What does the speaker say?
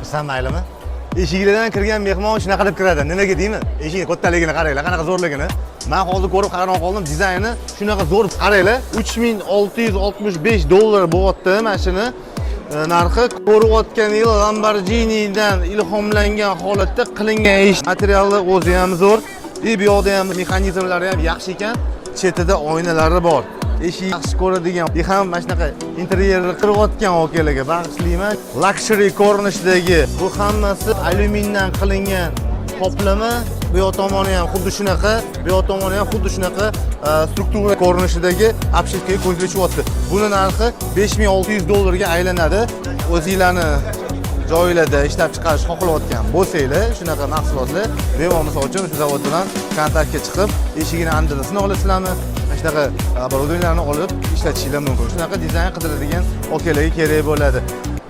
Kirsam maylimi? Eshiginglardan kirgan mehmon shunaqa qilib kiradi. Nimaga deymi? Eshikni kattaligini qaranglar, qanaqa zo'rligini. Man hozir ko'rib hayron qoldim, dizayni shunaqa zo'r, qaranglar. 3665 dollar bo'lyapti mana shuni narxi. Ko'rayotganingiz Lamborghinidan ilhomlangan holatda qilingan eshik. Materiali o'zi ham zo'r. И bu yoqda ham mexanizmlari ham yaxshi ekan. Chetida oynalari bor. Eshik yaxshi ko'radigan и ham mana shunaqa interyerni qilayotgan okalarga bag'ishlayman. Luxury ko'rinishdagi bu hammasi alyumindan qilingan qoplama. Bu yoq tomoni ham xuddi shunaqa, bu yoq tomoni ham xuddi shunaqa struktura ko'rinishidagi обшивка ga ko'zga tushyapti. Buni narxi 5600 dollarga aylanadi. O'zinglarni joylarda ishlab chiqarish xohlayotgan bo'lsanglar, shunaqa mahsulotlar bemalol, misol uchun, shu zavod bilan kontaktga chiqib, eshigini andrisini olasizlarmi, mana shunaqa оборудование larni olib ishlatishinglar mumkin. Shunaqa dizayn qidiradigan okalarga kerak bo'ladi.